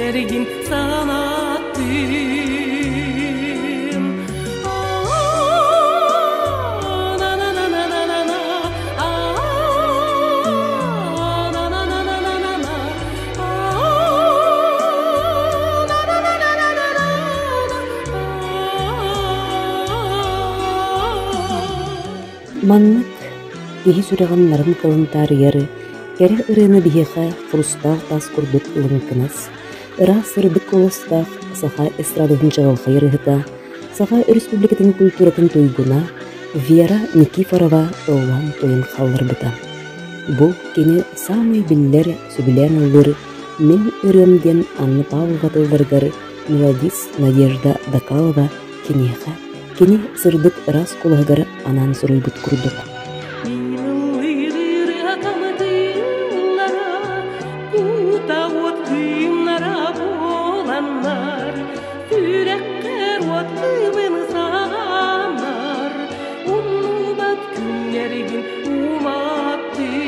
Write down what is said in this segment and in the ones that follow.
күннэргин санаттым. Маннык киһи сүрэҕин нарын кылын таарыйар кэрэ ырыаны биһиэхэ хрустаал таас курдук лыҥкынас, ыраас сырдык куоластаах саха эстрадатын чаҕылхай ырыаһыта, Саха Өрөспүүбүлүкэтин культуратын туйгуна Вера Никифорова ыллаан-туойан хаалларбыта. Бу кини саамай биллэр, сөбүлээн ыллыыр «Мин ырыам» диэн Анна Павлова тылларыгар мелодист Надежда Дакалова киниэхэ, кини сырдык ыраас куолаһыгар анаан суруйбут курдук. Кута уот кыымнара буоланнар, Сүрэххэр уот кыымын саҕанар, Умнубат күннэргин уматтым.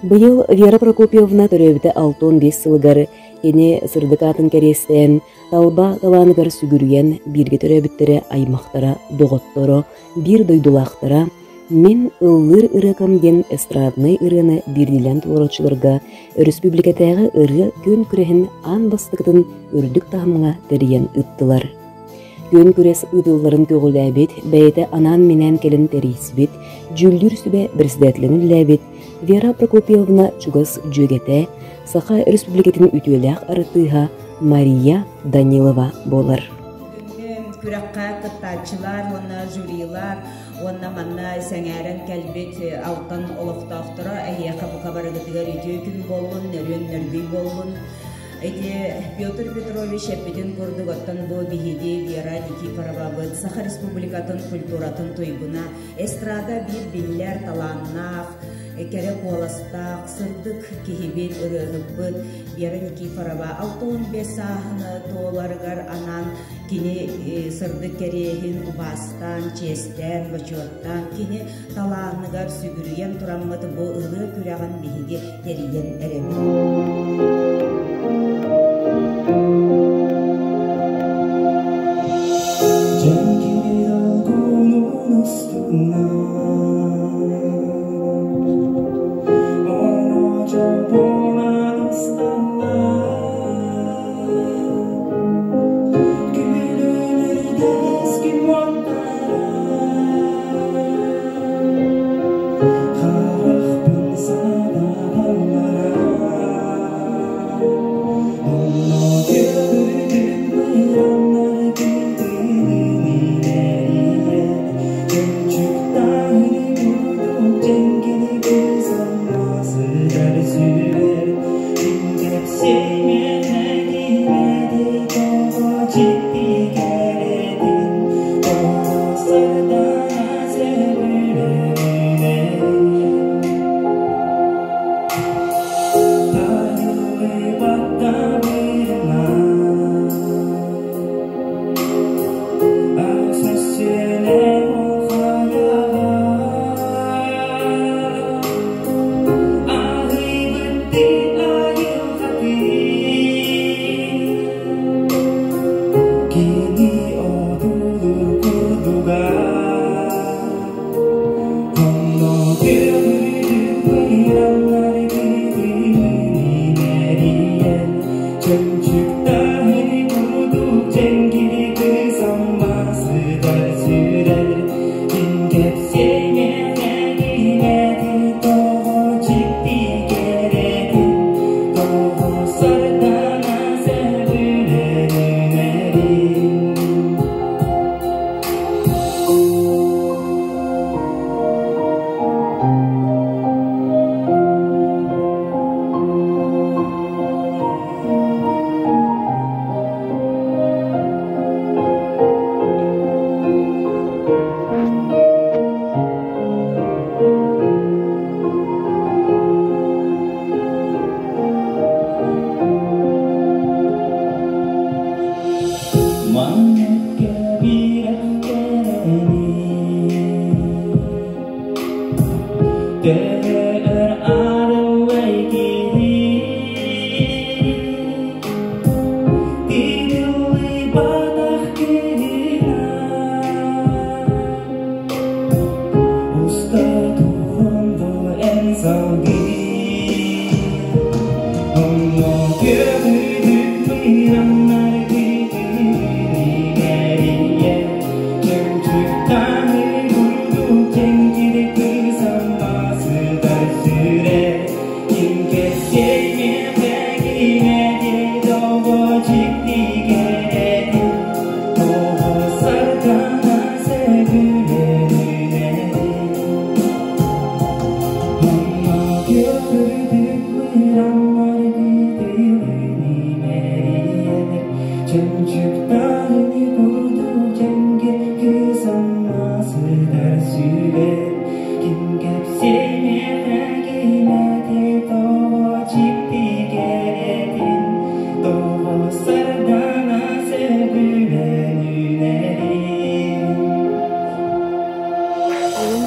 Быйыл Вера Прокопьевна төрөөбүтэ 65 сылыгар кини сырдык аатын кэриэстээн, талба талааныгар сүгүрүйэн бииргэ төрөөбүттэрэ аймахтара, доҕотторо, биир дойдулаахтара «Мин ыллыыр ырыакам» диэн эстраднай ырыаны биирдиилээн толорооччуларга өрөспүүбүлүкэтээҕи ырыа күөн күрэһин аан бастакытын үрдүк таһымҥа тэрийэн ыыттылар. Күөн күрэс ыытылларын көҕүлээбит, бэйэтэ анаан-минээн кэлэн тэрийсибит, дьүүллүүр сүбэ председателин үлэлээбит Вера Прокопьевна чугас дьүөгэтэ, Саха Өрөспүүбүлүкэтин үтүөлээх артыыһа Мария Данилова буолар. Бүгүҥҥү күрэххэ кыттааччылар уонна жюрилар уонна манна сэҥээрэн кэлбит Алтан олохтоохторо эһиэхэ бука барыгытыгар үтүө күн буоллун, нөрүөн нөргүй буоллун. Ити Петр Петрович эппитин курдук, оттон бу биһиги Вера Никифоровабыт Саха Республикатын культуратын туйгуна, эстрада биир биллэр талааннаах, кэрэ куоластаах, сырдык киһибит, ырыаһыппыт Вера Никифорова 65 сааһын туоларыгар анаан кини сырдык кэриэһин убаастаан, чиэстээн, бочуоттаан, кини талааныгар сүгүрүйэн тураммыт бу ырыа күрэҕин биһиги тэрийэн эрэбит.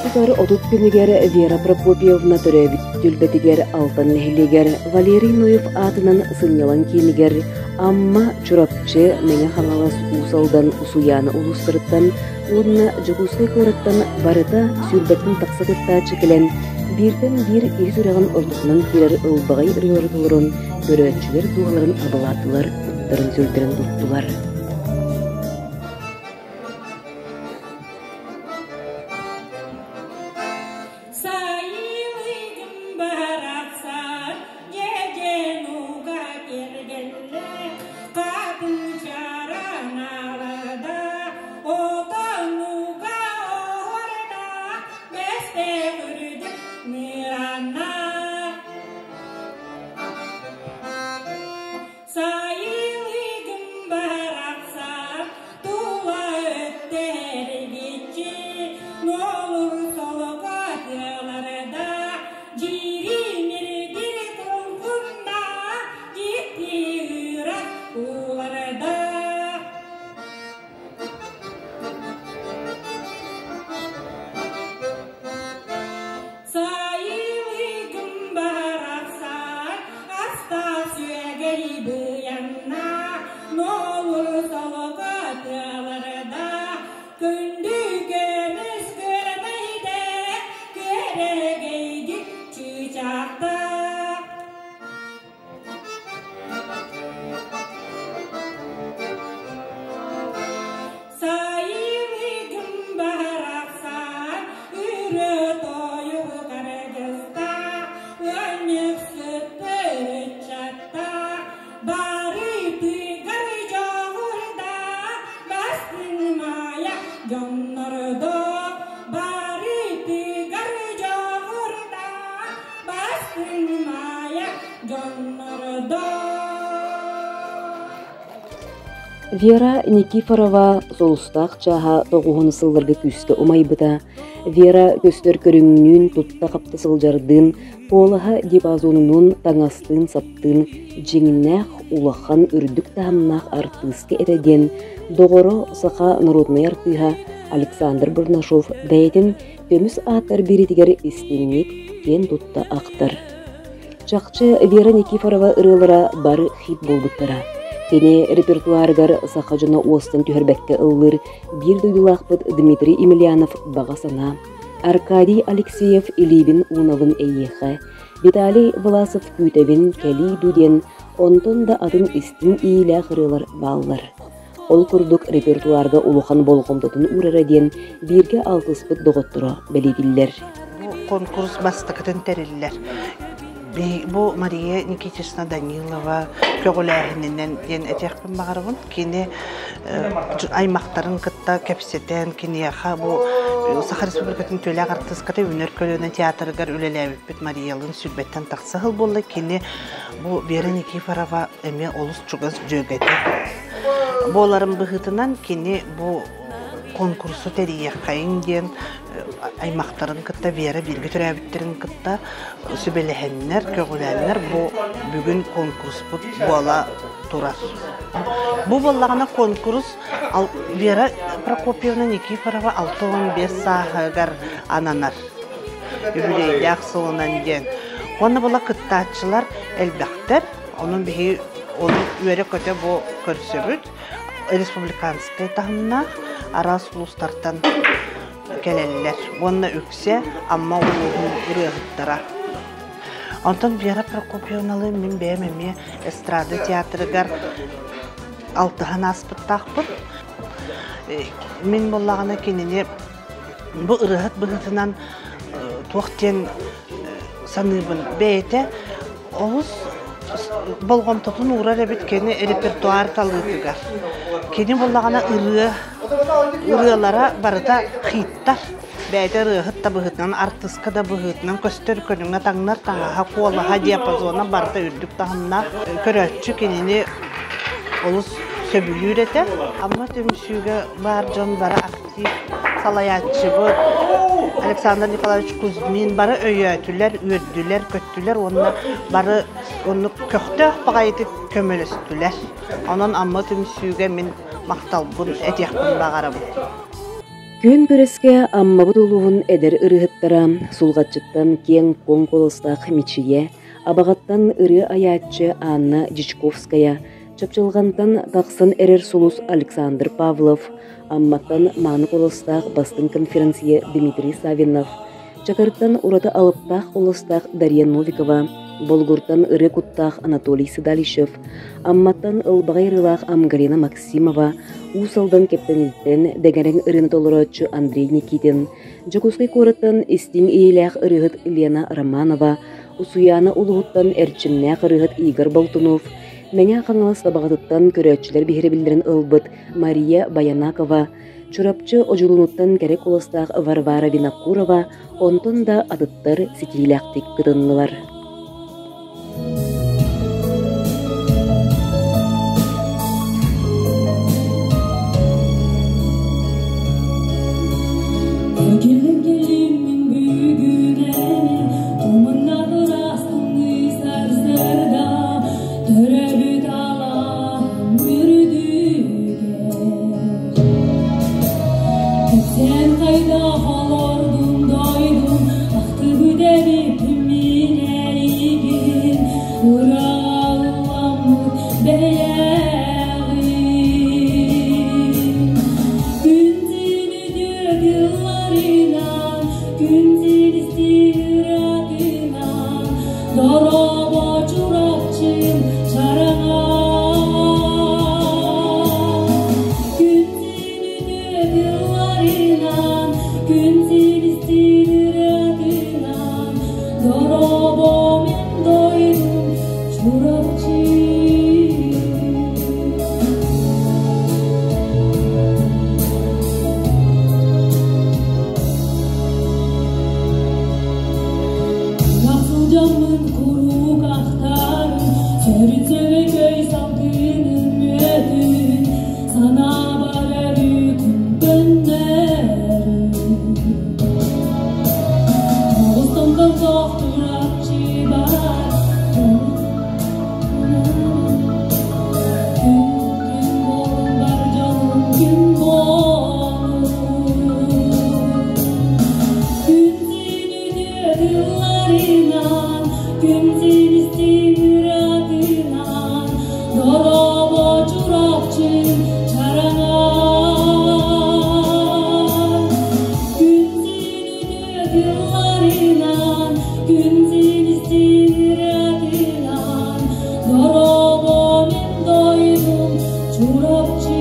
тутар 30 күнүгэр Вера Прокопьевна төрөөбүт түөлбэтигэр Алтан нэһилиэгэр Валерий Ноев аатынан сынньалаҥ киинигэр Амма, Чурапчы, Мэҥэ Хаҥалас, Уус Алдан, Усуйаана улуустарыттан уонна Дьокуускай куораттан барыта сүүрбэттэн тахса кыттааччы кэлэн, бииртэн биир киһи сүрэҕин ортотунан киирэр ылбаҕай ырыалары толорон, көрөөччүлэр дууһаларын абылаатылар, куттарын-сүрдэрин туттулар. Сайылыгым барахсан, дьэдьэн-уга кэргэннэ, хатыҥчараналада, отонуга оһорда, бэстээх үрдүк мыранна. Сайылыгым барахсан, тула өттө эргиччи, нуолур солоко тыаларда, дьиримирдир куҥкунна, дьикти ыыра ууларда. Сайылыгым барахсан, астаах сүөгэй быйанна, нуолур солоко тыаларда, күндү көмүс күөмэйдэ, күөрэгэйдик чыычаахта. Сайылыгым барахсан, өрө-тойук аргыста, ыанньыксыттар ыччатта, барытыгар дьоҕурда, бастыҥ маайа дьоннордо, барытыгар дьоҕурда, бастыҥ маайа дьоннордо. Вера Никифорова сулустаах чааһа тоҕуһун сылларга күүскэ умайбыта. Вера көстөр көрүҥнүүн тутта-хапта сылдьардыын, куолаһа диапазонунуун таҥастыын-саптыын дьиҥнээх улахан үрдүк таһымнаах артыыска этэ диэн доҕоро саха народнай артыыһа Александр Бурнашов бэйэтин көмүс ааттар биэриитигэр истиҥник киэн тутта ахтар. Чахчы Вера Никифорова ырыалара бары хит буолбуттара. Кини репертуарыгар саха дьоно уостан түһэрбэккэ ыллыыр биир дойдулаахпыт Дмитрий Емельянов «Баҕа санаа», Аркадий Алексеев «Илиибин уунабын эйиэхэ», Виталий Власов «Күүтэбин, кэлиий дуу» диэн онтон да атын истиҥ иилээх ырыалар бааллар. Ол курдук репертуарга улахан болҕомтотун уурара диэн бииргэ алтыспыт доҕотторо бэлиэтииллэр. Бу конкурс бастакытын тэриллэр. Бу Мария Никитична Данилова көҕүлээһининэн диэн этиэхпин баҕарабын. Кини аймахтарын кытта кэпсэтэн, киниэхэ бу Саха Республикатын үтүөлээх артыыската Үүнэр көлүөнэ театрыгар үлэлээбиппит Мариялыын сүүрбэттэн тахса сыл буолла. Кини бу Вера Никифорова эмиэ олус чугас дьүөгэтэ буоларын быһыытынан кини бу конкурсу тэрийиэххэйиҥ диэн аймахтарын кытта Вера бииргэ төрөөбүттэрин кытта сүбэлэһэннэр, көҕүлээннэр бу бүгүн конкурспут буола турар. Бу буоллаҕына конкурс Вера Прокопьевна Никифорова 65 сааһыгар ананар үбүлүөйдээх сылынан диэн. Уонна була кыттааччылар элбэхтэр. Онон биһиги ону үөрэ-көтө бу көрсөбүт. Республиканскай таһымнаах араас улуустартан кэлэллэр. Уонна үксэ Амма улууһун ырыаһыттара. Онтон Вера Прокопьевналыын мин бэйэм эмиэ эстрада театрыгар алтыһан ааспыттаахпын. Мин буоллаҕына кинини бу ырыаһыт быһыытынан туох диэн саныыбын бэйэтэ олус болҕомтотун уурар эбит кини репертуар талыытыгар. Кини буоллаҕына ырыа ырыалара барыта хиттар. Бэйэтэ ырыаһыт да быһыытынан, артыыска да быһыытынан көстөр көрүҥэ таҥнар таҥаһа, куолаһа, диапазона барыта үрдүк таһымнаах. Көрөөччү кинини олус сөбүлүүр этэ. Амма түмсүүгэ баар дьон бары актив салайааччыбыт Александр Николаевич Кузьмин бары өйөөтүлэр, үөрдүлэр, көттүлэр уонна бары оннук көхтөөх баҕайытык көмөлөстүлэр. Онон Амма түмсүүгэ мин махталбын этиэхпин баҕарабын. Күөн күрэскэ Аммабыт улууһун эдэр ырыаһыттара Сулҕаччыттан киэҥ-куоҥ куоластаах Мичийэ, Абаҕаттан ырыа айааччы Анна Дьячковская, Чапчылҕантан тахсан эрэр сулус Александр Павлов, Амматтан мааны куоластаах бастыҥ конференция Дмитрий Саввинов, Чакыртан ураты алыптаах куоластаах Дария Новикова, Болгуртан ырыа куттаах Анатолий Седалищев, Амматтан ылбаҕай ырыалаах Амгалина Максимова, Уус Алдан Кэптэниттэн дэгэрэҥ ырыаны толорооччу Андрей Никитин, Дьокуускай куораттан истиҥ иэйиилээх ырыаһыт Лена Романова, Усуйаана улууһуттан эрчимнээх ырыаһыт Игорь Болтунов, Мэҥэ Хаҥалас Табаҕатыттан көрөөччүлэр биһирэбиллэрин ылбыт Мария Баянакова, Чурапчы Одьулуунуттан кэрэ куоластаах Варвара Винокурова, онтон да атыттар ситиилээхтик кытыннылар. Кэлин бүгүн эми туманнар ырастыңы сарсыарда төрөбүт алааһым үрдүгэр Кэпсээн хайдах олордум дойдум ахтыбыт эбиппин мин эйигин ыралламмыт бэйэҕин Күн Күн күн ыратынан Дорообо Чурапчым чараҥа Күн сирин күн силистиир ырыатынан Дорообо мин дойдум Чурапчы. Сылдьаммын куруук ахтарым, сөрүн-сөрөкөй салгынын мүөтүн, санаабар өрүүтүн көннөрүм. Тоҕус томтоллоох Чурапчы бар, Күн күн буолун бар дьонум күн буолун. Күн син үтүө күн син истиҥ ыратынан, дорообо Чурапчым чараҥа. Күн син үтүө күн син истиҥ ыратынан, дорообо мин дойдум Чурапчы.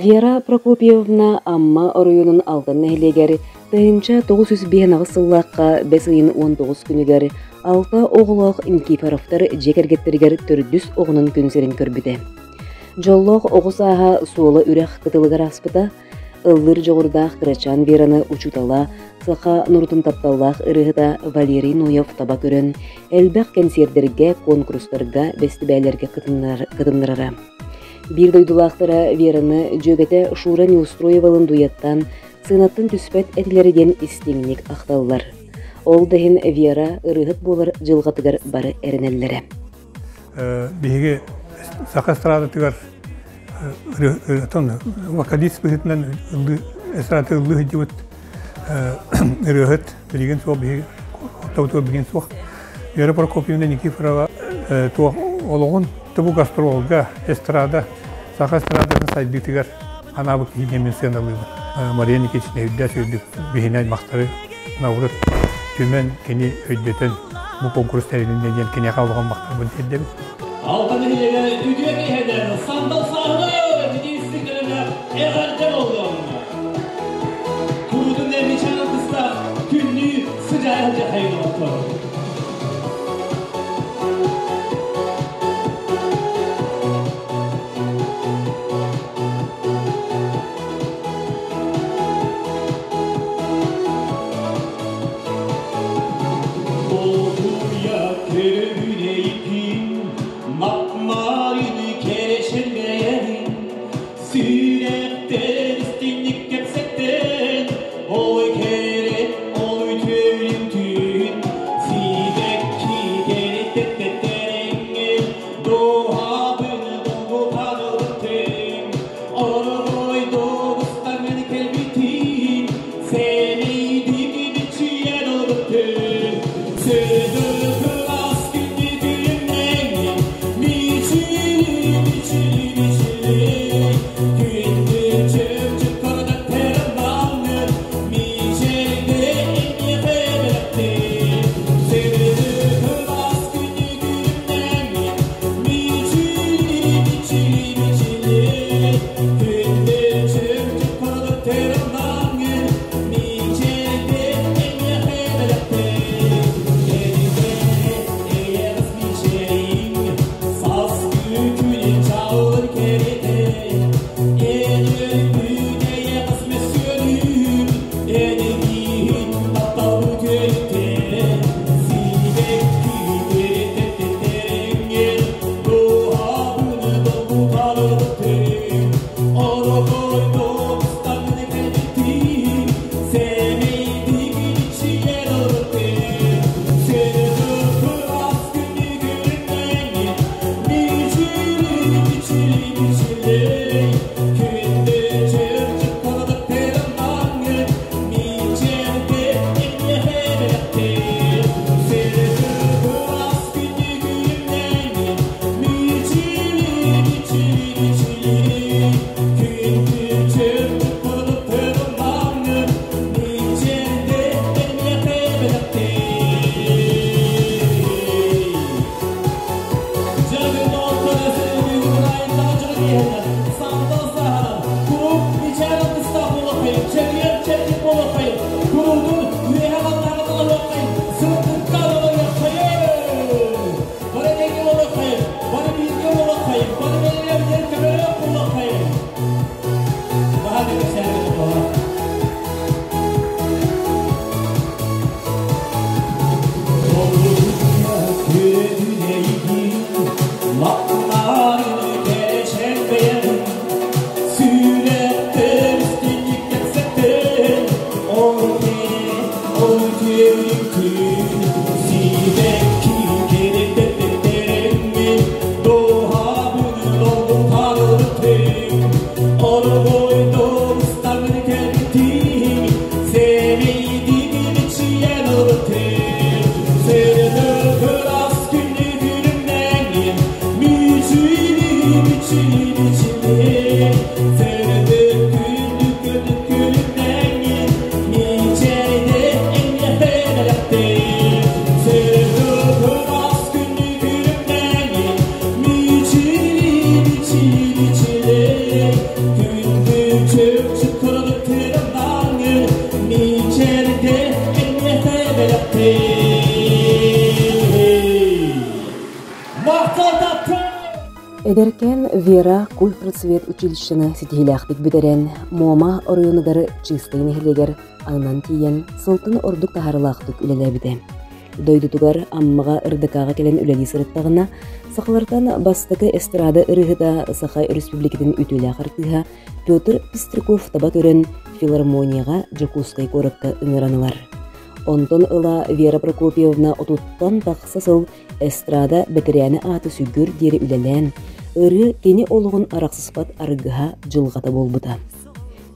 Вера Прокопьевна Амма оройуонун Алдан нэһилиэгэр 1958 сыллаахха бэс ыйын 19 күнүгэр алта оҕолоох Никифоровтар дьиэ кэргэттэригэр төрдүс оҕонун күн сирин көрбүтэ. Дьоллоох оҕо сааһа суола үрэх кытылыгар ааспыта, ыллыыр дьоҕурдаах кырачаан Вераны учуутала, саха норуотун тапталлаах ырыаһыта Валерий Ноев таба көрөн, элбэх кэнсиэрдэргэ, куонкурустарга, бэстибээллэргэ кытыннарара. Биир дойдулаахтара Вераны дьүөгэтэ Шура Неустроевалын дуйаттан, сыанаттан түспэт этилэрэ диэн истиҥник ахталлар. Ол да иһин Вера ырыаһыт буолар дьылҕатыгар бары эрэнэллэрэ. Биһиги саха эстрадатыгар вокалист быһыытынан эстрада ыллыы сылдьыбыт ырыаһыт билигин суох биһиги ортобутугар билигин суох. Вера Прокопьевна Никифорова туох олоҕун Оттон бу гастролга эстрада, саха эстрадатын сайдыытыгар анаабыт киһи диэн мин сыаналыыбын. Мария Никитична үрдэс үрдүк биһини аймахтары наоборот түмэн кини өйдөтөн бу конкурс тэрилиннэ диэн киниэхэ олоҕун махталбын тиэрдэбин. Алтан нэһилиэгэ үтүө киэһэнэн сандал сааһы титиистиктэленэ эҕэрдэ боллун! Куруутун эмичэн алтыстаах күннүү сыдьаайа дьахайын оттор. Doğruya körüneydim, Makmarını kereşenmeyelim, Сүрэхтэр истинник кэпсэттэн, Ол кэрэ, ол үтүөлүм түүн, Сибэкки кэритэттэрэҥҥин, Дууһабын долгутан Орой добустаҥын кэлбитин, Сэмэйдик бичийэн ылбытын, Сөдө кылаас күндү күлүмнэҥин, Мичили, мичили, мичили, Күндү чөмчөк кордок тереманын, Мичилде эмиэхэ бэлэхтин. Сөдө кылаас күндү күлүмнэҥин, Мичили, мичили, мичили, Күндү чөмчөк кордок тереманын, Мичилде эмиэхэ бэлэхтин. Эйэҕэс мичээрин, саас күнүн чаҕылыр кэрэтэ, Эн өлбүт эйэҕэс мөссүөнүм, Энигиин тапталбыт күөйүтэ, Сибэкки кэрэтэ Дууһабын долгутар Орогойдон кэлбитин, Сэмэйдик иччилэр ылбытын, Сырдык күнү күлүмнэҥин, Мичили, мичили, мичили, Күндү чырчык курдук тырымнаҥын, Мичилде эмиэхэ бэлэхтин. Сырдык күнү күлүмнэҥин, Мичили, мичили, мичили, Күндү чырчык курдук тырымнаҥын, Мичилде эмиэхэ бэлэхтин. Эдэркээн Вера культпросвет училищены ситиһиилээхтик бүтэрэн, Муома оройуонугар Чыыстай нэһилиэгэр ананан тиийэн, сылтан ордук таһаарыылаахтык үлэлээбитэ. Дойдутугар Аммаҕа ырдакааҕа кэлэн үлэлии сырыттаҕына, сахалартан бастакы эстрада ырыаһыта Саха Өрөспүүбүлүкэтин үтүөлээх артыыһа Петр Пестряков таба көрөн, филармонияҕа Дьокуускай куоракка ыҥыран ылар. Онтон ыла Вера Прокопьевна отуттан тахса сыл эстрада бэтэрээнэ ааты сүгүр диэри үлэлээн, ырыа кини олоҕун арахсыспат аргыһа дьылҕата буолбута.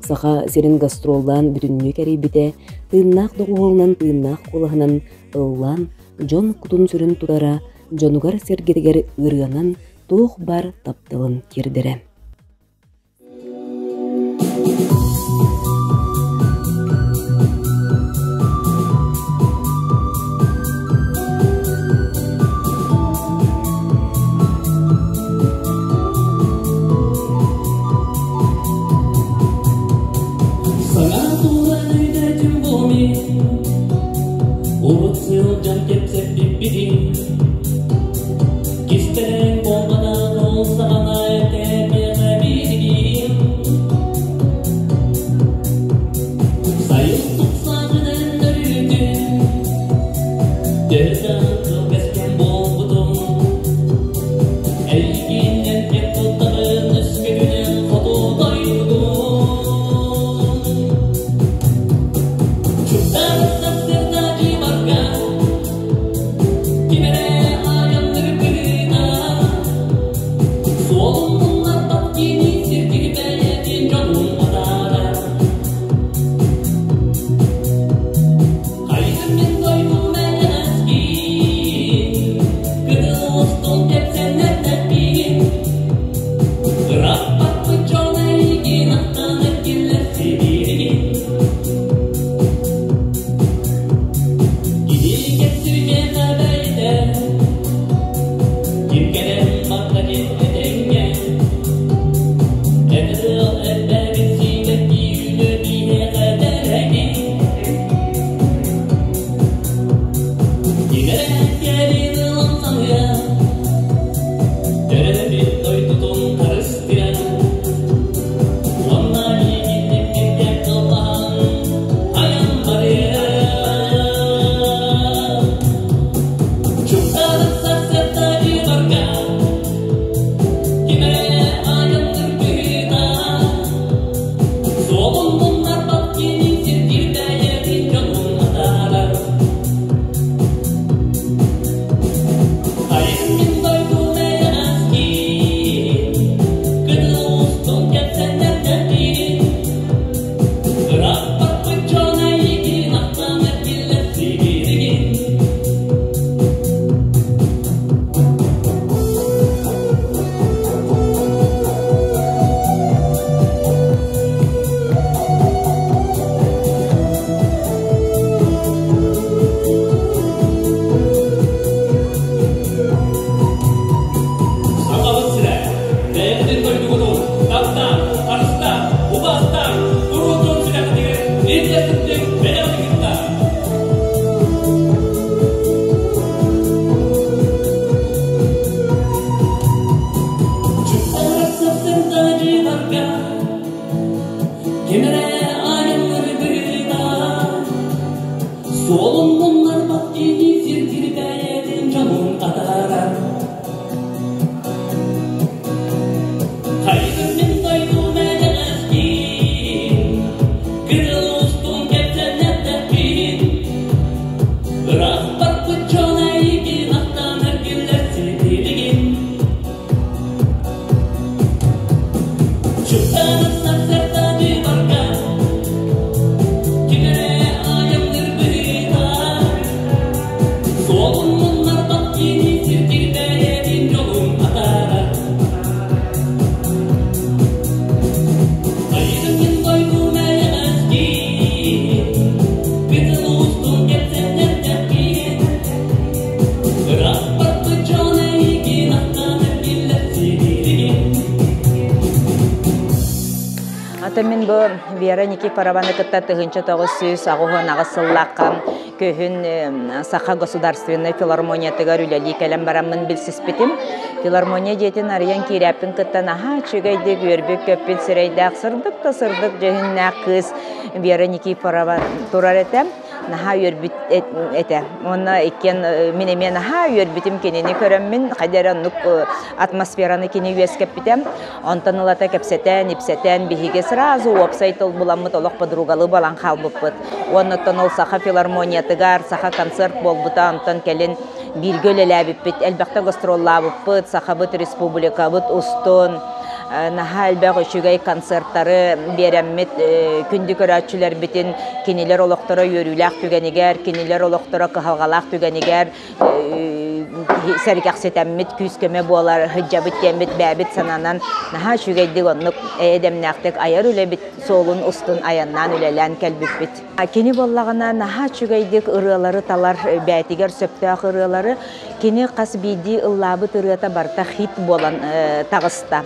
Саха сирин гастроллаан бүтүннүү кэрийбитэ, тыыннаах доҕуһуолунан тыыннаах куолаһынан ыллаан, дьон кутун-сүрүн тутара, дьонугар-сэргэтигэр ырыанан туох баар тапталын тиэрдэрэ. Саҥа тула өйдөөтүм буолуй, Урут сылдьан кэпсэппиппитин, Кистэлэҥ буолбатах ол саҕана этэ миэхэ бииригин. Сайын тупсаҕынан өрүүтүн, Төһө да кылгас кэм буолбутун, Эйигин эргэ туттаҕын өскөтүнэн хоту дойдугун. Чуптаах сарсыарда барга Ким эрэ айанныр быһыыта Суолун булларбат кини сирдиги бэйэтин дьонун атаара Хайдах мин дойдум элэскин Кытыл устун кэпсэннэрдэхпин Ырааппаппыт дьон эйигин ахтан эргиллэр сибииригин Кини кэпсииргэ бэйдэ Ким кэлэн барда ким этэҥҥэ Эдэр эрбэбит сиибэттии үлэ биһиэхэ тэрэҥин Ким эрэ кэлин ылан саныа Төрөөбүт дойдутун харыстыа Уонна миигин тиккэ кыллаан айан барыа Чугдаарык сарсыарда дьыбарга Ким эрэ айанныыр быһыыта Суолун муннарбат кини сирдиир бэйэтин дьонун атаарар Айын мин дойдум эйэҕэскиин Кытыл устун кэпсэннэрдэхпин Ырааппаппыт дьон эйигин ахтан эргиллэр сибииригин Сахабыт сирэ, бэйэбитин дойдубутун таптаан, харыстаан, убаастаан, куруутун сүрэхтигэр илдьэ сылдьыҥ бэлэҕи кытта! Чуптарсыттарда дьыбарга Ким эрэ айанныр быһыыта Суолун муннарбат кини сирдиир бэйэтин дьонун атаарар Хайдах мин дойдум эйэҕэскиин Кырыл устун кэпсэннэрдэхпин Ыраах барбыт дьон эйигин ахтан эргиллэр ситилигин Чуптаанах сарсыарда дьыбарга Ким эрэ айанныыр быһыыта Суолун муннарбат кини сирдиир бэйэтин дьолун атаарар Айыгын мин дойдум эйэҕэскиин Кытыл устун кэпсэннэрдэхпин Ырааппаппыт дьон эйигин ахтан эргиллэр сибииригин Ата мин бу Вера Никифорованы кытта 1998 сыллаахха күһүн Саха государственнай филармониятыгар үлэлии кэлэн бараммын билсиспитим. Филармония дьиэтин арыйан киирээппин кытта наһаа үчүгэйдик үөрбүт-көппүт сирэйдээх сырдык да сырдык дьүһүннээх кыыс Вера Никифорова турар этэ. Наһаа үөрбүт этэ. Уонна иккиэн мин эмиэ наһаа үөрбүтүм кинини көрөммүн, хайда эрэ оннук атмосфераны кини үөскэппитэ. Онтон ылата кэпсэтэн, ипсэтэн биһиги сразу уопсай тыл буламмыт олох подругалы буолан хаалбыппыт. Уонна оттон ол Саха филармониятыгар саха концерт буолбута, онтон кэлин бииргэ үлэлээбиппит, элбэхтэ гастроллаабыппыт, Сахабыт республикабыт устун наһаа элбэх үчүгэй концерттары биэрэммит күндү көрөөччүлэрбитин кинилэр олохторо үөрүүлээх түгэнигэр, кинилэр олохторо кыһалҕалаах түгэнигэр. сэргэхситэммит күүс-көмө буолар сылдьабыт диэммит бэйэбит сананан наһаа үчүгэйдик оннук эйэ-дэмнээхтик айар үлэбит суолун устун айаннаан үлэлээн кэлбиппит. Кини буоллаҕына наһаа үчүгэйдик ырыалары талар, бэйэтигэр сөптөөх ырыалары. Кини хас биирдии ыллаабыт ырыата барыта хит буолан таҕыста.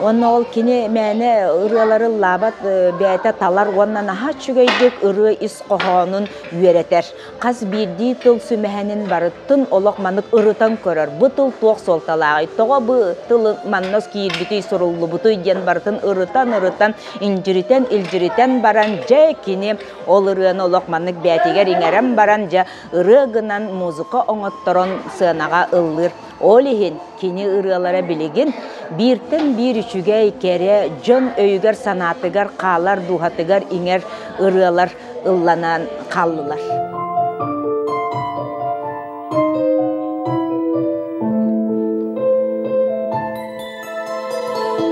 Уонна ол кини мээнэ ырыалары ыллаабат бэйэтэ талар уонна наһаа үчүгэйдик ырыа ис хоһоонун үөрэтэр. Хас биирдии тыл сүмэһинин барытын олох маннык ырытан көрөр. Бу тыл туох суолталааҕый? Тоҕо бу тыл манна киирбитий, суруллубутуй диэн барытын ырытан-ырытан, индьиритэн-илдьиритэн баран, дьэ кини ол ырыаны олох маннык бэйэтигэр иҥэрэн баран, дьэ ырыа гынан музыка оҥотторон сыанаҕа ыллыыр. Ол иһин кини ырыалара билигин бииртэн биир үчүгэй, кэрэ, дьон өйүгэр-санаатыгар хаалар, дууһатыгар иҥэр ырыалар ылланан хааллылар.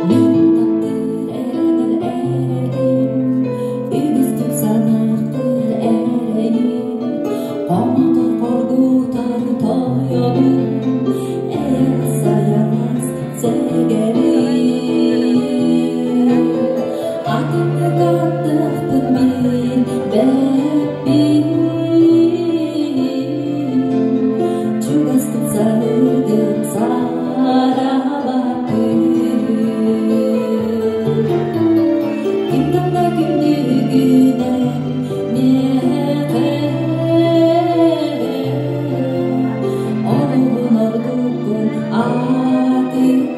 Мин таптыыр эрэнэр эрэгим, үгүстүк санаахтыыр эрэйим, хомотор хоргутар тойонум, эйэх сайаҕас сэгэрим. Атыннык аттыахпын билбэппин, чугастык саныыргын саарабаппын. Ким да күндүгүнэн миэхэ олуһун ордуккун атыттартан.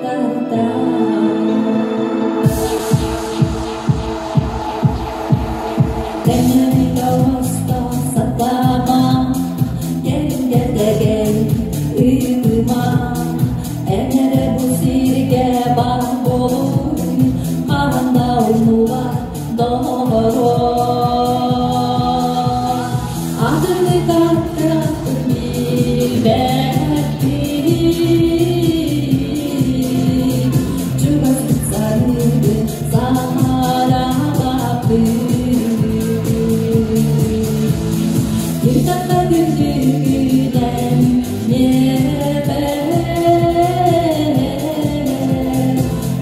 Тэҥнэбит оҥосто сатаама, кэлин ыытыма, эн эрэ бу сиргэ баар буолуй, хаһан да умнубат доҕоро. Атыннык аттыахпын билбэппин, чугастык саныыбын саарабаппын. Күн күндүгүнэн миэбэ,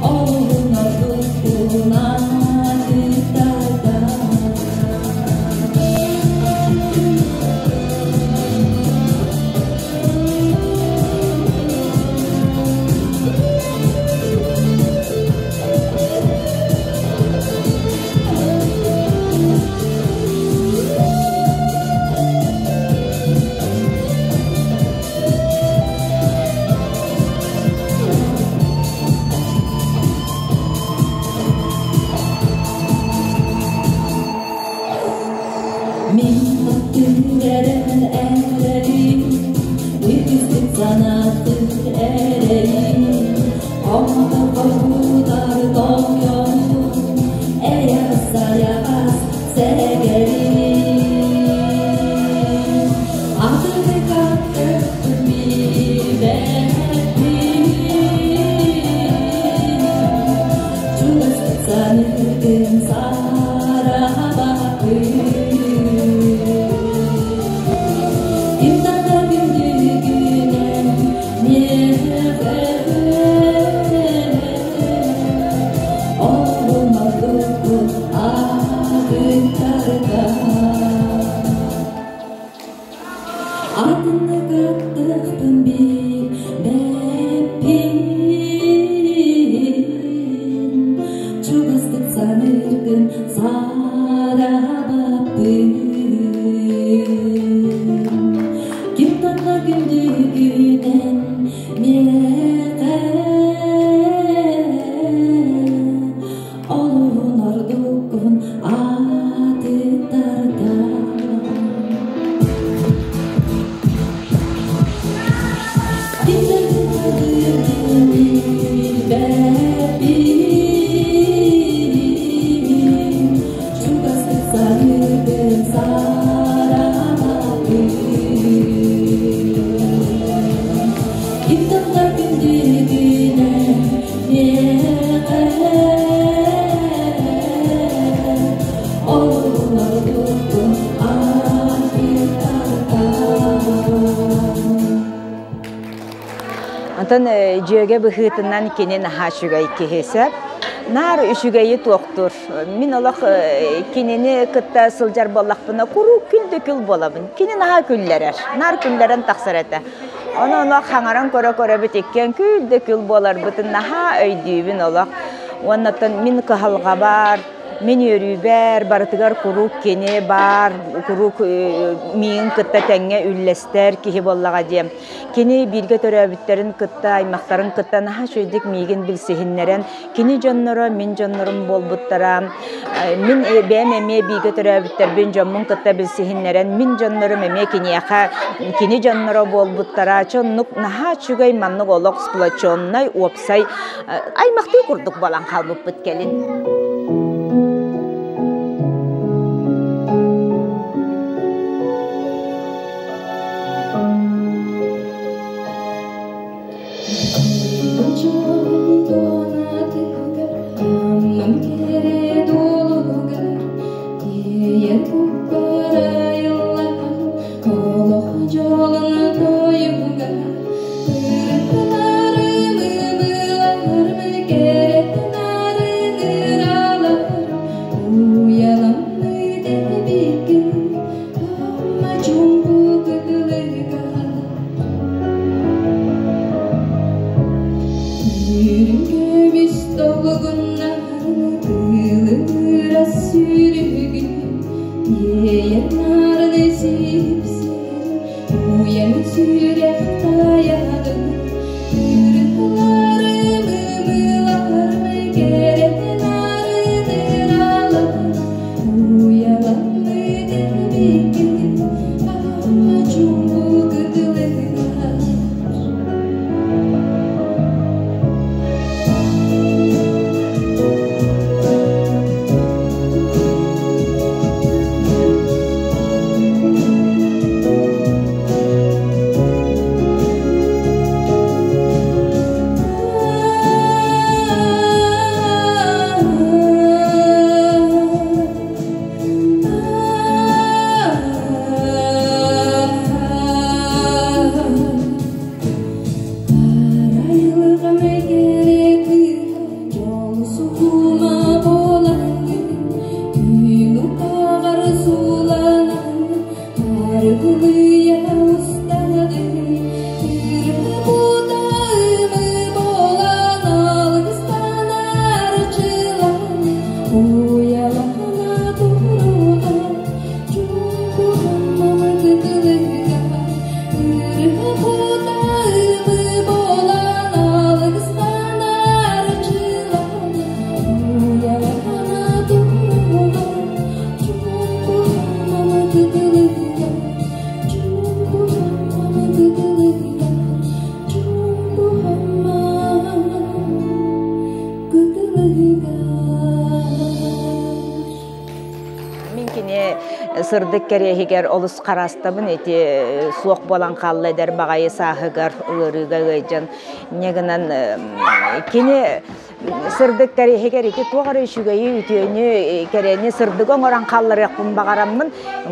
олуһун Онтон дьүөгэ быһыытынан кини наһаа үчүгэй киһи сөп. Наар үчүгэйи туохтуур. Мин олох кинини кытта сылдьар буоллахпына куруук күл да күл буолабын. Кини наһаа күллэрэр. Наар күллэрэн тахсар этэ. Ону олох хаҥаран көрө-көрөбүт иккиэн күл да күл буоларбытын наһаа өйдүүбүн олох. Уоннаттан мин кыһалҕабар, мин үөрүүбэр барытыгар куруук кини баар, куруук миигин кытта тэҥҥэ үллэстэр киһи буоллаҕа диэн. Кини бииргэ төрөөбүттэрин кытта, аймахтарын кытта наһаа үчүгэйдик миигин билсиһиннэрэн, кини дьонноро мин дьоннорум буолбуттара. Мин бэйэм эмиэ бииргэ төрөөбүттэрбин дьоммун кытта билсиһиннэрэн, мин дьоннорум эмиэ киниэхэ кини дьонноро буолбуттара. Чоннук наһаа үчүгэй маннык олох сплоченнай, уопсай аймахтыы курдук буолан хаалбыппыт кэлин. Мин кини сырдык кэриэһигэр олус харастабын ити суох буолан хаалла эдэр баҕайы сааһыгар ыарыыга ыалдьан инньэ гынан кини сырдык кэриэһигэр ити туох эрэ үчүгэйи үтүөнү кэрэни сырдыгы оҥорон хаалларыахпын баҕараммын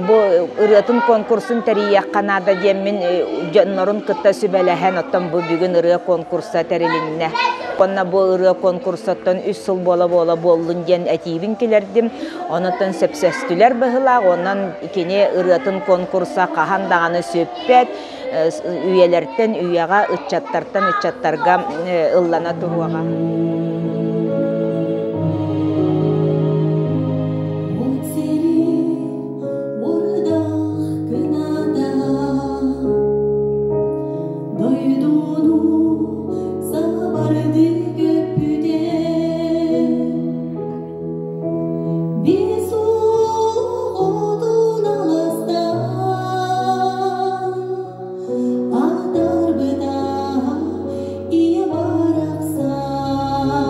бу ырыатын конкурсун тэрийиэххэ наада диэммин дьоннорун кытта сүбэлэһэн оттон бу бүгүн ырыа конкурса тэрилиннэ. Онно бу ырыа конкурсаттан үс сыл буола-буола буоллун диэн этиибин килэрдим. Онуттан сөпсөстүлэр быһыылаах, онон кини ырыатын конкурса хаһан даҕаны сүппэт, үйэлэртэн үйэҕэ, ыччаттартан ыччаттарга ыллана туруоҕа. Атарбыта ийэ барахсан.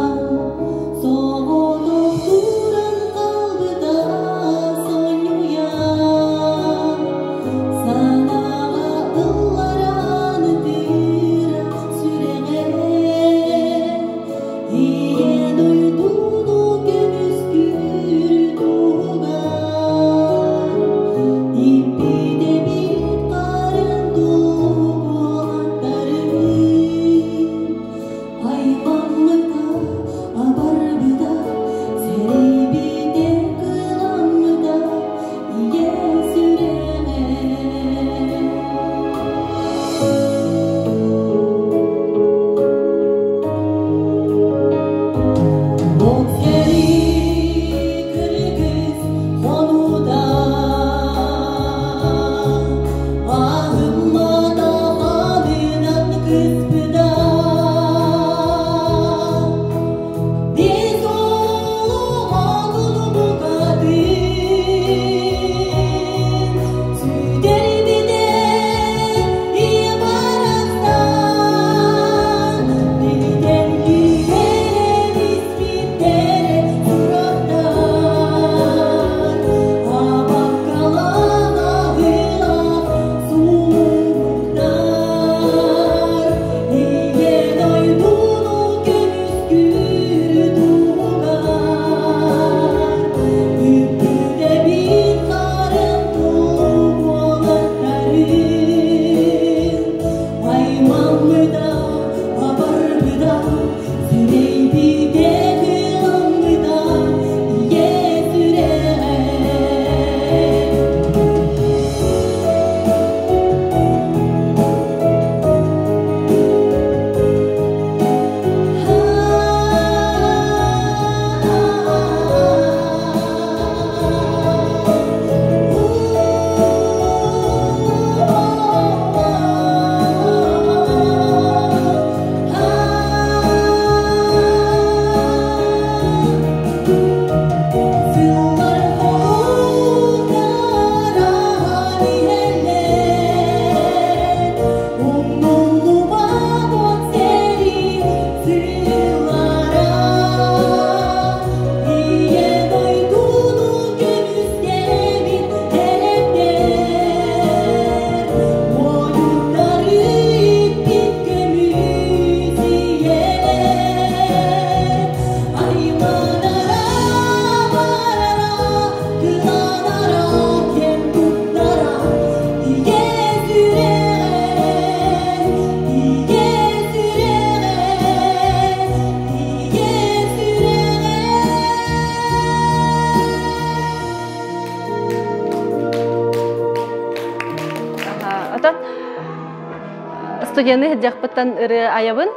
Студияны сылдьахпыттан ырыа айабын.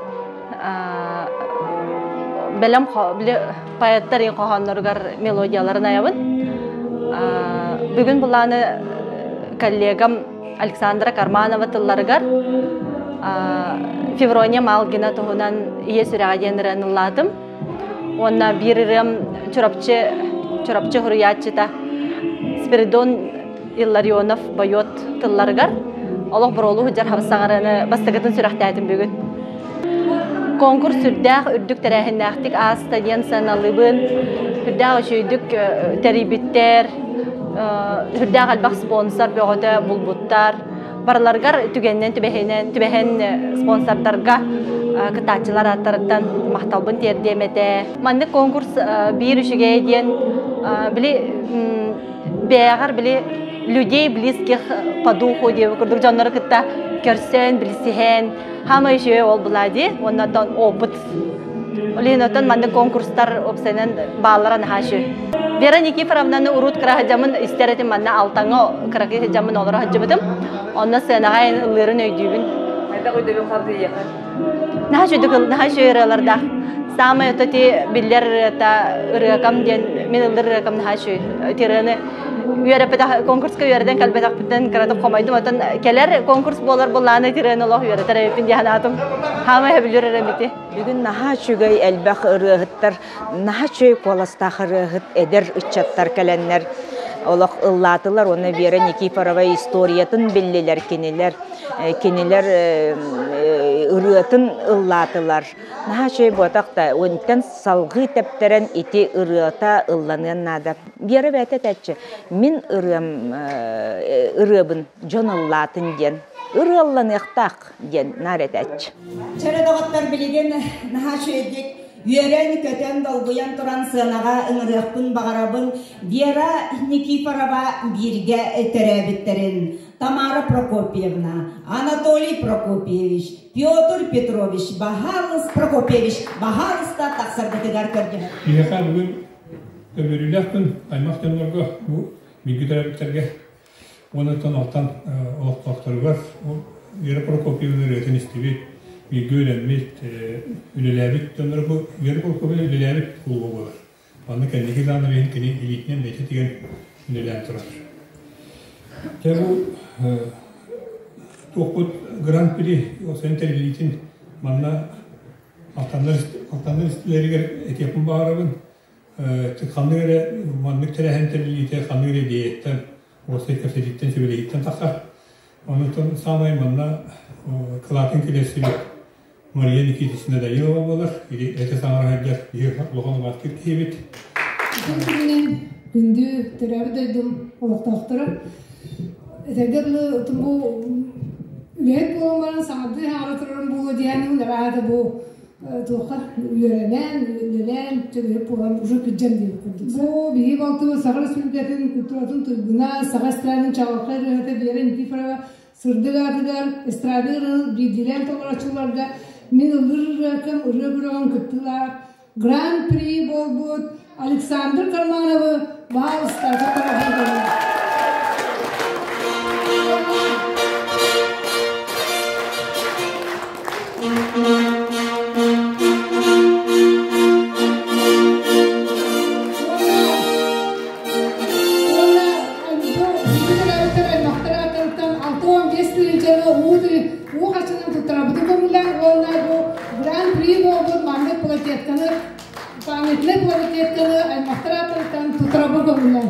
Бэлэм поэттар хоһоонноругар мелодияларын айабын. Бүгүн булааны коллегам Александра Карманова тылларыгар Феврония Малгина туһунан Ийэ сүрэҕэ диэн ырыаны ыллаатым. Уонна биир ырыам Чурапчы Чурапчы суруйааччыта Спиридон Илларионов бойуот тылларыгар олох боруолуу сылдьар хабыс бастакытын сүрэхтээтим бүгүн. Конкурс сүрдээх үрдүк тэрээһиннээхтик ааста диэн сыаналыыбын. Сүрдээх үчүгэйдик тэрийбиттэр, сүрдээх элбэх спонсор бөҕөтө булбуттар. Барыларыгар түгэнинэн түбэһинэн түбэһэн спонсордарга кыттааччылар ааттарыттан махталбын тиэрдиэм этэ. Маннык конкурс биир үчүгэй диэн били бэйэҕэр били людей близких по духу диэбит курдук дьоннору кытта көрсөн, билсиһэн, хаама үчүгэй ол была дии, уонна оттон опыт. Ол иһин оттон маннык конкурстар уопсайынан бааллара наһаа үчүгэй. Вера Никифоровнаны урут кыра сылдьаммын истэр этим, манна Алтаҥҥа кыракый сылдьаммын олоро сылдьыбытым. Онно сыанаҕа ыллыырын өйдүүбүн. Хайдах өйдөбүл хаалбыт эйиэхэ? Наһаа үчүгэй наһаа үчүгэй ырыалардаах. Саамай ото ти биллэр ырыата ырыакам диэн мин ыллыр ырыакам наһаа үчүгэй. Ити ырыаны үөрэппэтэх конкурска үөрэтэн кэлбэтэхпиттэн кыратык хомойдум. Оттон кэлэр конкурс буолар буоллаҕына ити ырыаны олох үөрэтэр эбиппин диэн санаатым. Хаамай сөбүлүүр ырыам ити. Бүгүн наһаа үчүгэй элбэх ырыаһыттар, наһаа үчүгэй куоластаах ырыаһыт эдэр ыччаттар кэлэннэр олох ыллаатылар уонна Вера Никифорова историятын биллилэр кинилэр. Кинилэр ырыатын ыллаатылар. Наһаа үчүгэй буотах да, онтон салгыы тэптэрэн ити ырыата ылланыан наада. Вера бэйэтэ этээччи, мин ырыам ырыабын дьон ыллаатын диэн. Ырыалланыахтаах диэн наар этээччи. Чэрэ доҕоттор билигин наһаа үчүгэйдик үөрэн-көтөн, долгуйан туран сыанаҕа ыҥырыахпын баҕарабын Вера Никифорова бииргэ төрөөбүттэрин Тамара Прокопьевна, Анатолий Прокопьевич, Петр Петрович, Баһаалыс Прокопьевич, баһаалыста тахсаргытыгар көрдөһөбүн. Биһиэхэ бүгүн үөрүүлээх күн аймах дьоннорго бу бииргэ төрөөбүттэргэ уонна алтан олохтоохторугар Вера Прокопьевна ырыатын истибит, бииргэ үөрэммит, үлэлээбит дьонноро бу Вера Прокопьевна үлэлээбит кулуба буолар. Манна кэнники даҕаны билигин кини илиитинэн бэйэтэ тигэн үлэлээн турар. Дьэ бу туохпут Гран-при уопсайын тэриллиитин манна Алтаннар Алтаннар истилэригэр этиэхпин баҕарабын. Ханнык эрэ маннык тэрээһин тэриллиитэ ханнык эрэ идиэйэттэн, уопсай кэпсэтииттэн, сүбэлэһииттэн тахсар. Онтон саамай манна кылаатын киллэрсибит Мария Никитична Данилова буолар. Ити этэ саҥара сылдьар биһиги улахан убаастыыр киһибит. Күнүнэн күндү төрөөбүт дойдум олохтоохторо. Этэргэ дылы бу үлэһит буолан баран саҥардыы хаала турарым буолуо диэн араата бу туохха үөрэнэн, үлэлээн, төлөһүп буолан уже кырдьан диэбит курдук. Бу биһиги балтыбыт Саха Республикатын культуратын туйгуна, Саха эстрадатын чаҕылхай ырыаһыта Вера Никифорова сырдык аатыгар эстрада ырыаһыт биирдиилээн толорооччуларга мин ыллыыр ырыакым ырыа күрэҕин кыттыылаах Гран-при буолбут Александр Кармановы баһаалыста туттарабын. Уу хачынан туттарабытын көҥүллээн уонна бу гран-при буолбут маннык плакетканы памятный плакетканы аймахтар ааттарыттан туттарабын көҥүллээн.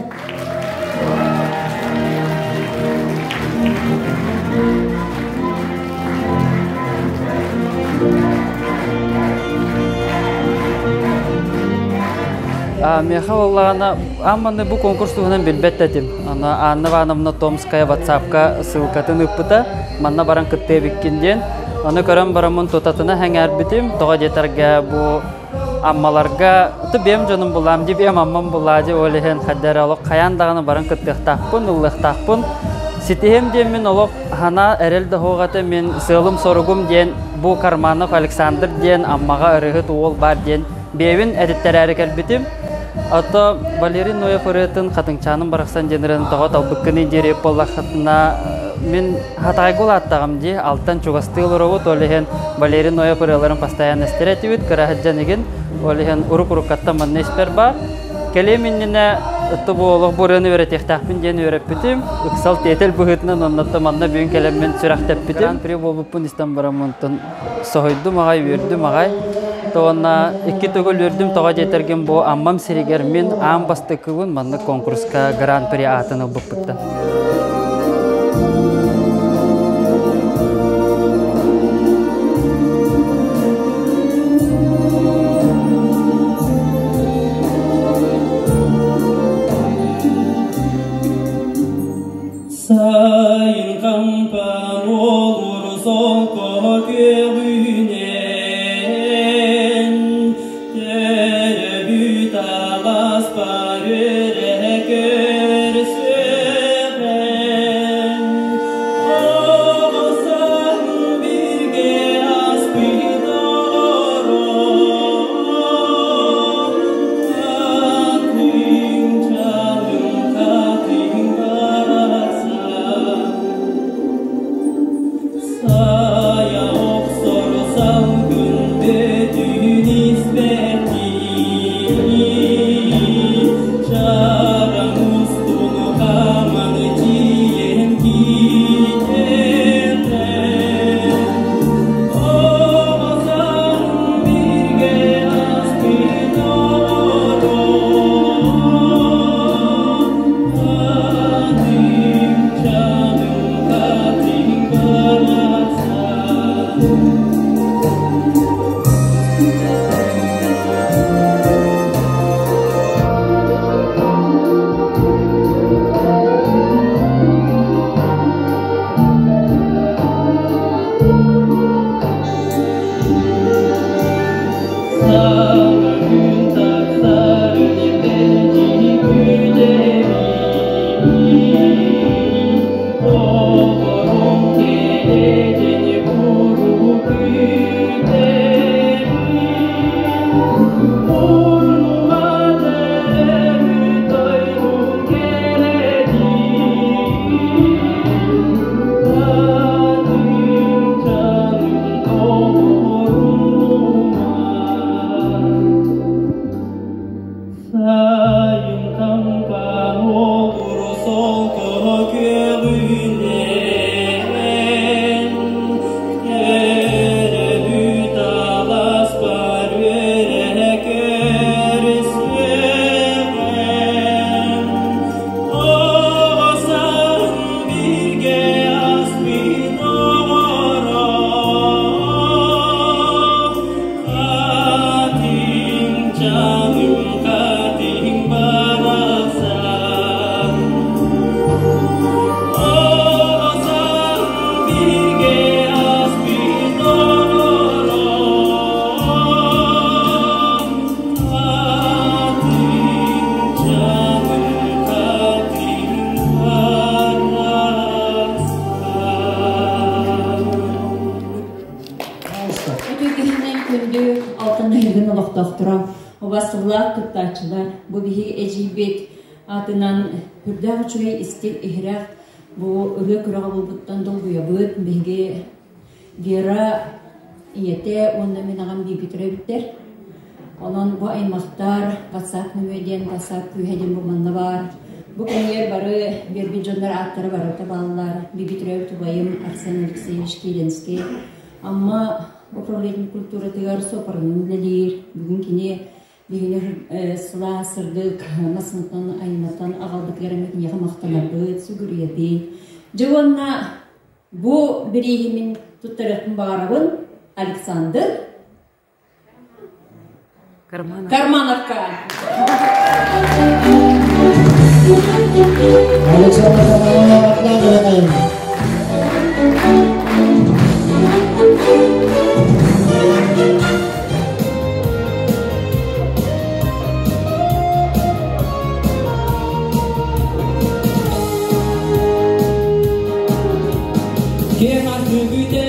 Миэхэ буоллаҕына, аан бу конкурс туһунан билбэт да этим. Аны Анна Ивановна Томская WhatsApp-ка ссылкатын ыыппыта. Манна баран кыттыа эбиккин диэн. Ону көрөн бараммын тутатына сэҥээрбитим. Тоҕо диэтэргэ бу Аммаларга ту биэм дьонум булаам ди биэм аммам булаа ди ол иһин хайда эрэ олох хайаан даҕаны баран кыттыахтаахпын, ыллыахтаахпын. Ситиһим диэн мин олох хана эрэл да суох этэ мин сыалым-соругум диэн бу Карманов Александр диэн Аммаҕа ырыһыт уол баар диэн бэйэбин этиттэрээри кэлбитим. Ото Валерий Ноев ырыатын Хатыҥчааным барахсан диэн ырыаны тоҕо талбыккыный диэри буоллаххытына мин хатаайга улааттаҕым дии, алтан чугастыы олоробут, ол иһин Валерий Ноев ырыаларын постоянно истэр этибит, кыра сылдьан игин, ол иһин урук-уруккаттан манна испэр баар. Кэлиэм иннинэ ытты бу олох бу ырыаны үөрэтиэхтээхпин диэн үөрэппитим, ыксал тиэтэл быһыытынан оннуттан манна бүгүн кэлэммин сүрэхтэппитим. Гран-при буолбуппун истэн бараммын соһуйдум аҕай, үөрдүм аҕай. Уонна икки төгүл үөрдүм тоҕо диэтэргин бу Аммам сиригэр мин аан бастакыбын маннык конкурска гран-при аатын ылбыппыттан. Сайын хампан олур солко күөҕүнэн, Төрөбүт аласпар өрө көрсөҕөн. Оҕосон бирге аспыт оҕором, Хатыҥ чалым хатыҥ барахсан. Сайа охсор салгын бөтүн испэттии, Чараҥ устун хааман тиийэн киирэн, Оҕосон бирге аспыт оҕором, Хатыҥ чаным хатыҥ барахсан. Саҥа күн тахсарын мэлдьи күүтэбин, Оҕорум кэрэтин куруук күүтэбин. Мурнума төрөөбүт дойдум кэрэтин, Хатыҥ чаным доҕорум Сайын хампан олур солко күөҕүнэн, Төрөөбүт аласпар үөрэ көрсүөҕүм. Оҕосон бирге аспыт оҕором, Хатыҥ чаным хатыҥ барахсан. Оҕосон бирге аспыт оҕором, Хатыҥ чаным хатыҥ барахсан. Үтүө күһүнэн күндү Алтан нэһилиэгин олохтоохторо, убастабылаах кыттааччылар, бу биһиги эдьиийбит аатынан үрдээх үчүгэй истиҥ иһирэх бу ырыа күрэҕэ буолбуттан долгуйабыт. Биһиги Вера ийэтэ уонна мин аҕам бииргэ төрөөбүттэр. Онон бу аймахтар WhatsApp нөҥүө диэн WhatsApp күүһэ диэн бу манна баар. Бу кэмигэр бары биэрбит дьоннор ааттара барыта бааллар. Бииргэ төрөөбүт убайым Арсен Алексеевич Киленский Амма управление культуратыгар суоппарынан үлэлиир. Бүгүн кини биһиги сылаас сырдык массыынаттан айаннартан аҕалбытыгар эмиэ киниэхэ махтанабыт, сүгүрүйэбит. Дьэ уонна бу бирииһи мин туттарыахпын баҕарабын Александр Карманов. Кармановка. Александр Карманов. Кэм артыгы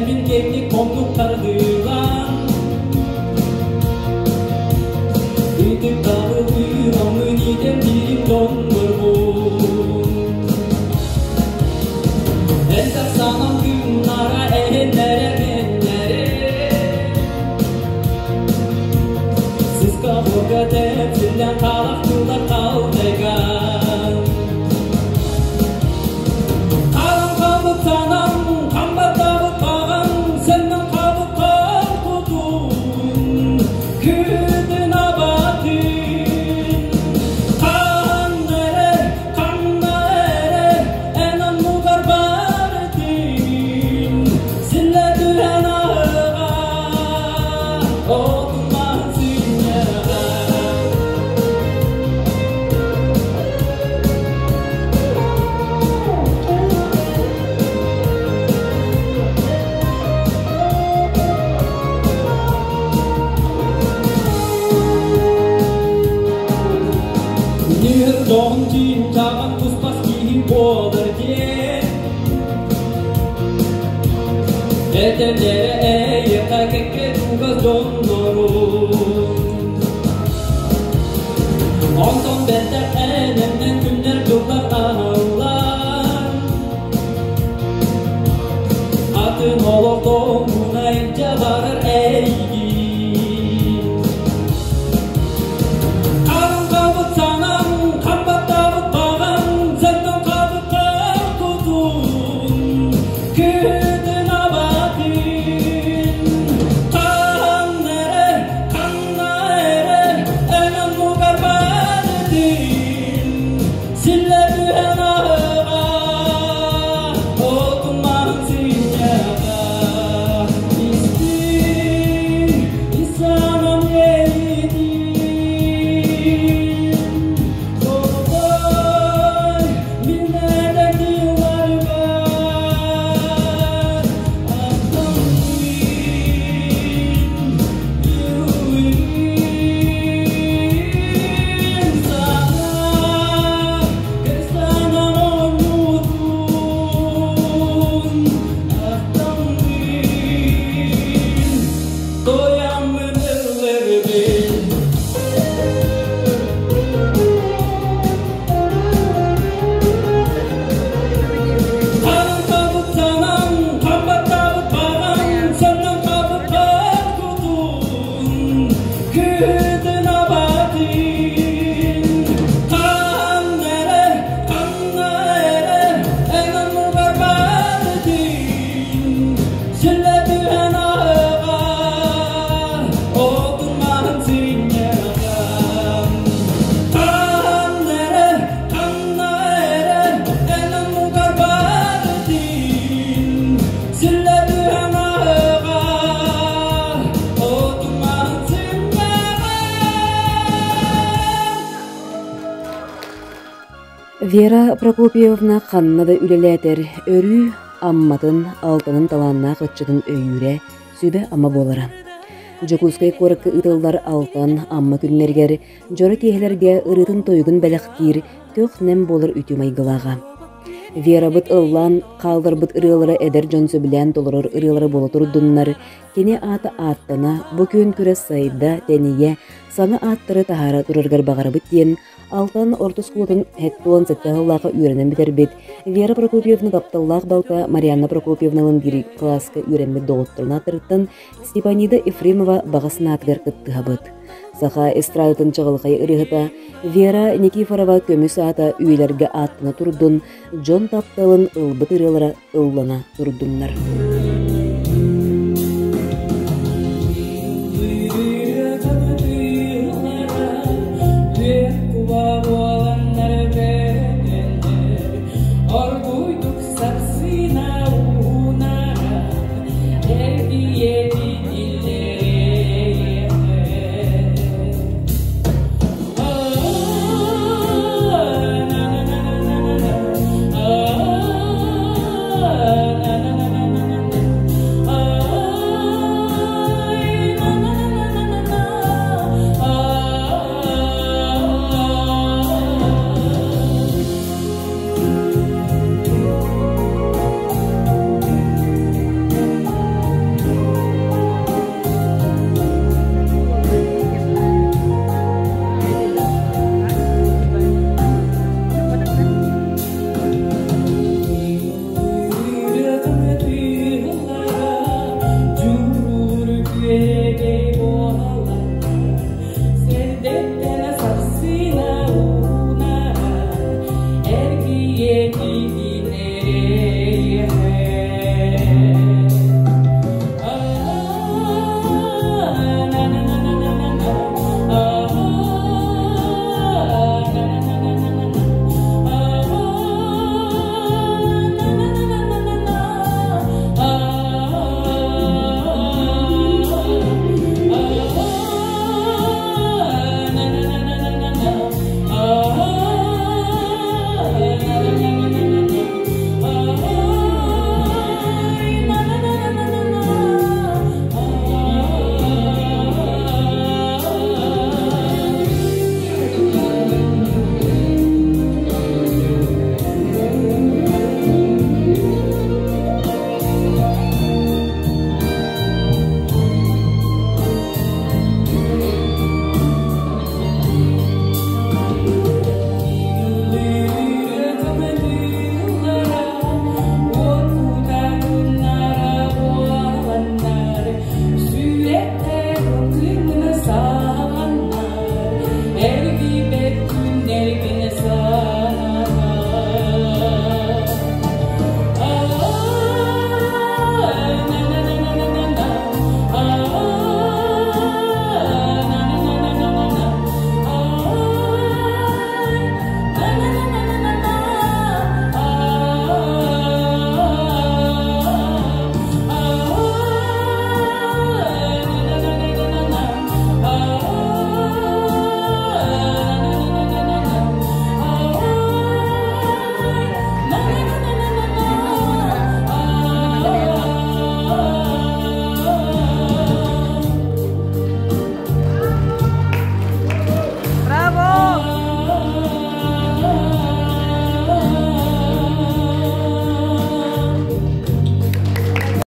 мин кэмник комнук тардылан, Ытык табылы Кыһытын абатын Ханна эрэ, ханна эрэ Эн оннугар барытын Силлэ түһэн аһыга Отун сынньаҕа. Ньирдон чинчаҕын туспас киһи буолар диэн Этэллэрэ эйиэхэ кэккэ чугас дьоннорун. Онтон бэртэх энэмнэн күннэр дьыллар аһыллан Атын олохтоҥҥуна илдьэ барар эйигин. Хаалбыт санаам, хампаттаабыт баҕам, сэртэн хаалбыт кутун, күтүн абатын. Ханна эрэ, ханна эрэ, эн оннугар барытын, силлэ түһэн аһыга, отун-маһын синньэҕэ. Истиҥ, ис санам иэйиитин, Тоҕой, билбэтэх дьылларбар, Аттаммын, үүйүн саҥа, кэс санам оонньуутун, Ахтаммын, тояммын ылларбын. Хаалбыт санам, хампаттаабыт баҕам, саннан хаалбыт кутун, күтүн абатын. Ханна эрэ, ханна эрэ, эн оннугар барытын, силлэ түһэн аһыга, отун-маһын синньэҕэ. Ханна эрэ, ханна эрэ, эн оннугар барытын, силлэ түһэн аһыга, отун-маһын синньэҕэ. Вера Прокопьевна ханна да үлэлээтэр, өрүү Амматын, Алтанын талааннаах ыччатын өйүүрэ, сүбэ-ама буолара. Дьокуускай куоракка ыытыллар Алтан, Амма күннэригэр дьоро киэһэлэргэ ырыатын-тойугун бэлэхтиир көх-нэм буолар үтүө майгылааҕа. Верабыт ыллаан хаалларбыт ырыалара эдэр дьон сөбүлээн толорор ырыалара буола турдуннар, кини аата ааттана, бу күөн күрэс сайда, тэнийэ, саҥа ааттары таһаара турарыгар баҕарабыт диэн Алтан орто оскуолатын 77 сыллаахха үөрэнэн бүтэрбит Вера Прокопьевна тапталлаах балта Марианна Прокопьевналыын биир кылааска үөрэммит доҕотторун ааттарыттан Степанида Ефремова баҕа санаатыгар кыттыһабыт. Саха эстрадатын чаҕылхай ырыаһыта Вера Никифорова көмүс аата үйэлэргэ ааттана турдун, дьон тапталын ылбыт ырыалара ыллана турдуннар.